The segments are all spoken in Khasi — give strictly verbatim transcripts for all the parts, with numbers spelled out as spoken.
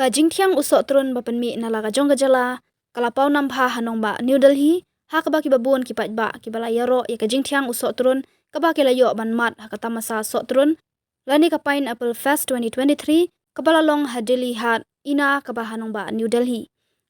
Jingthiang u sohtrun ba pynmih na la ka jong ka jylla ka la paw nam bha ha nongbah New Delhi, ha kaba kiba bun ki paidbah kiba la ïaroh ïa ka jingthiang u sohtrun kaba ki la ïoh ban mad ha ka tamasa sohtrun lane ka Pineapple Fest twenty twenty-three kaba la long ha Delhi Haat Ena kaba ha nongbah New Delhi.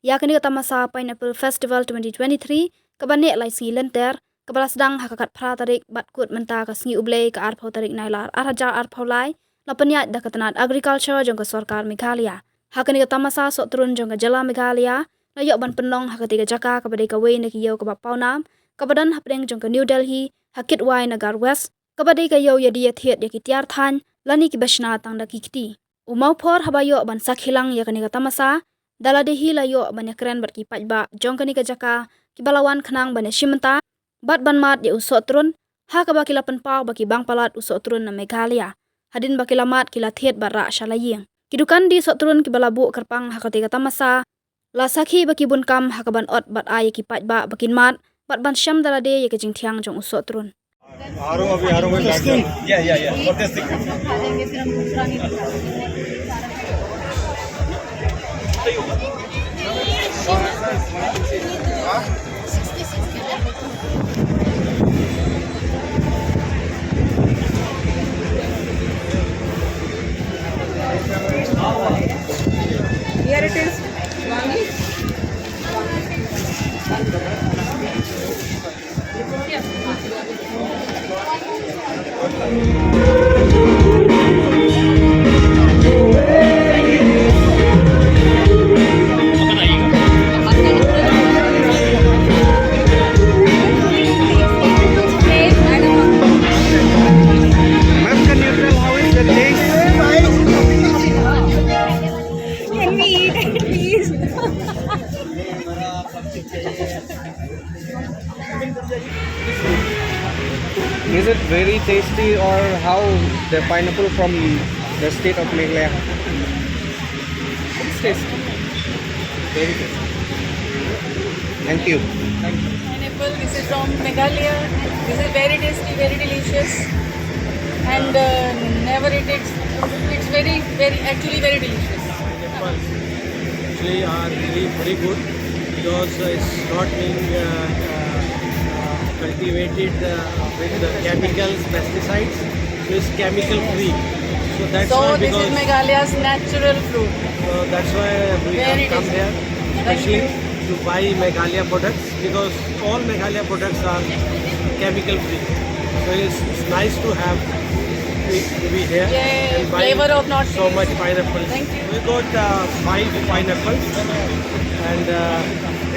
Ïa kane ka tamasa Pineapple Festival twenty twenty-three kaba neh lai sngi lynter, kaba la sdang ha ka khatphra tarik bad kut mynta ka sngi U Blei ka arphew tarik Nailar arhajar arphew lai, la pynïaid da ka tnat Agriculture jong ka sorkar Meghalaya. Ha kane ka tamasa sohtrun jong ka jylla Meghalaya la ïoh ban pynlong ha katei ka jaka kaba dei kawei na ki ïew kaba paw nam kaba don hapdeng jong ka New Delhi, ha Kitwai Nagar West, kaba dei ka ïew ïadie ïathied ïa ki tiar thaiñ lane kiba shna tang da ki kti. U Mawphor haba ïoh ban sakhi lang ïa kane ka tamasa, da lade hi la ïoh ban ïakren bad ki paidbah jong kane ka jaka kiba la wan khnang ban ïashim bynta bad ban mad ïa u sohtrun, ha kaba ki la pynpaw ba ki bang palat u sohtrun na Meghalaya. Hadien ba ki la mad ki la thied bad rah sha la ïing. Ki dukan die sohtrun kiba la buh kyrpang ha katei ka tamasa la sakhi ba ki bun kam ha kaban ot bad ai ïa ki paidbah ba kin mad bad ban shem da lade ïa ka jingthiang jong u sohtrun. Here it is. Ma'am, can you tell how is the taste? Can we eat it, please? Is it very tasty, or how the pineapple from the state of Meghalaya? It's tasty. Very tasty. Thank you. Pineapple, this is from Meghalaya. This is very tasty, very delicious. And uh, never it, it's, it's very, very, actually very delicious. Actually are really very good because uh, it's not being uh, uh, uh, cultivated uh, with the chemicals, pesticides. So it's chemical free. So that's So why this is because Meghalaya's natural fruit. So that's why we Very have come tasty. Here Thank specially you. To buy Meghalaya products because all Meghalaya products are chemical free. So it's, it's nice to have to be here Yay, and buy flavor of North so East. Much pineapple. Thank you. We got uh, five pineapples and uh,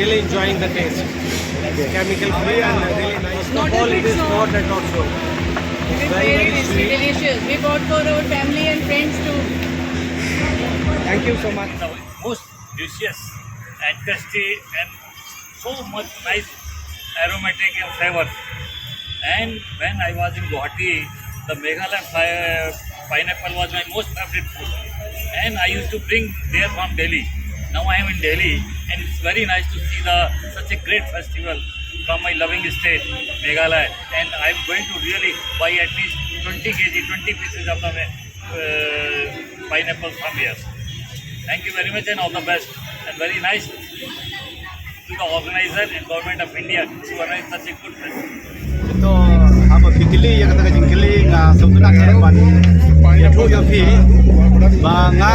really enjoying the taste. It's chemical free and really nice. Not all it is not at all so. It's very, very tasty, sweet. Delicious. We bought for our family and friends too. Thank you so much. Most delicious and tasty and so much nice aromatic and flavor. And when I was in Guwahati, the Meghalaya fi- pineapple was my most favorite food. And I used to bring there from Delhi. Now I am in Delhi, and it's very nice to see the such a great festival from my loving state, Meghalaya. And I am going to really buy at least twenty kilograms, twenty pieces of the uh, pineapple from here. Thank you very much and all the best. And very nice to the organizer and Government of India to organize such a good festival. To haba phi kylli ïa kata ka jingkylli, nga sngewtynnat ban ïathuh ïa phi ba nga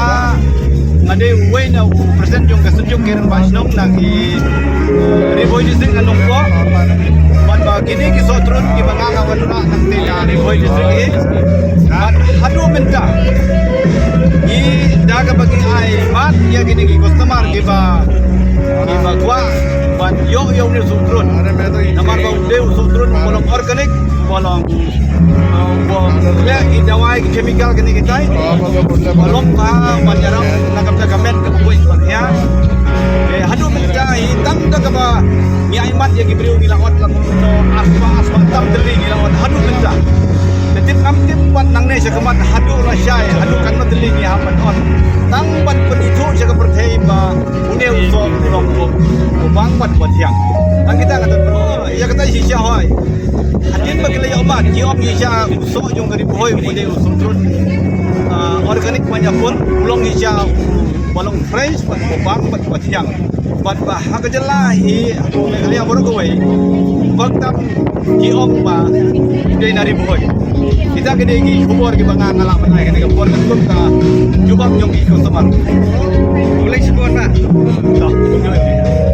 nga dei uwei na u president jong ka Synjuk Kyrpang Shnong na ki Ri Bhoi District, nga long ko. Bad ba kine ki sohtrun kiba nga nga wanrah nangta na Ri Bhoi District hi, bad haduh mynta ngi da kaba ngi ai mad ïa kine ki customer kiba kiba kwah ban ïoh ïa une u sohtrun. Namar ba u dei u sohtrun uba long organic, uba long, uh, uba leh ki dawai, ki chemical kine kitai. Uba long ka ban ïarap na ka bynta ka met kaba koit bad ïa. Te haduh mynta hi tang da kaba ngi ai mad ïa ki briew ngi la ot, la ot asma asma tam tylli ngi la ot haduh mynta. Te tip ngam tip pat nangne sha khmat haduh lashai haduh katno tylli ngi hap ban ot. Tang ban pynithuh sha ka pyrthei ba une u soh u long u bang bad u bathiang. Tang kita kata ïa kata shisha hoi. Hadien ba ki la ïoh mad ki ong shisha u soh jong ka Ri Bhoi u dei u sohtrun, ah, organic pineapple, u long shisha u ba long fresh, ba bang, ba thiang. Bad ba ha ka jylla hi, ha Meghalaya baroh kawei, ba tam ki ong ba dei na ri Bhoi. Kita ki dei ki khubor kiba nga lah ban ai ha kane ka por, ka kum ka jubab jong ki customer. Khublei shibun, bah.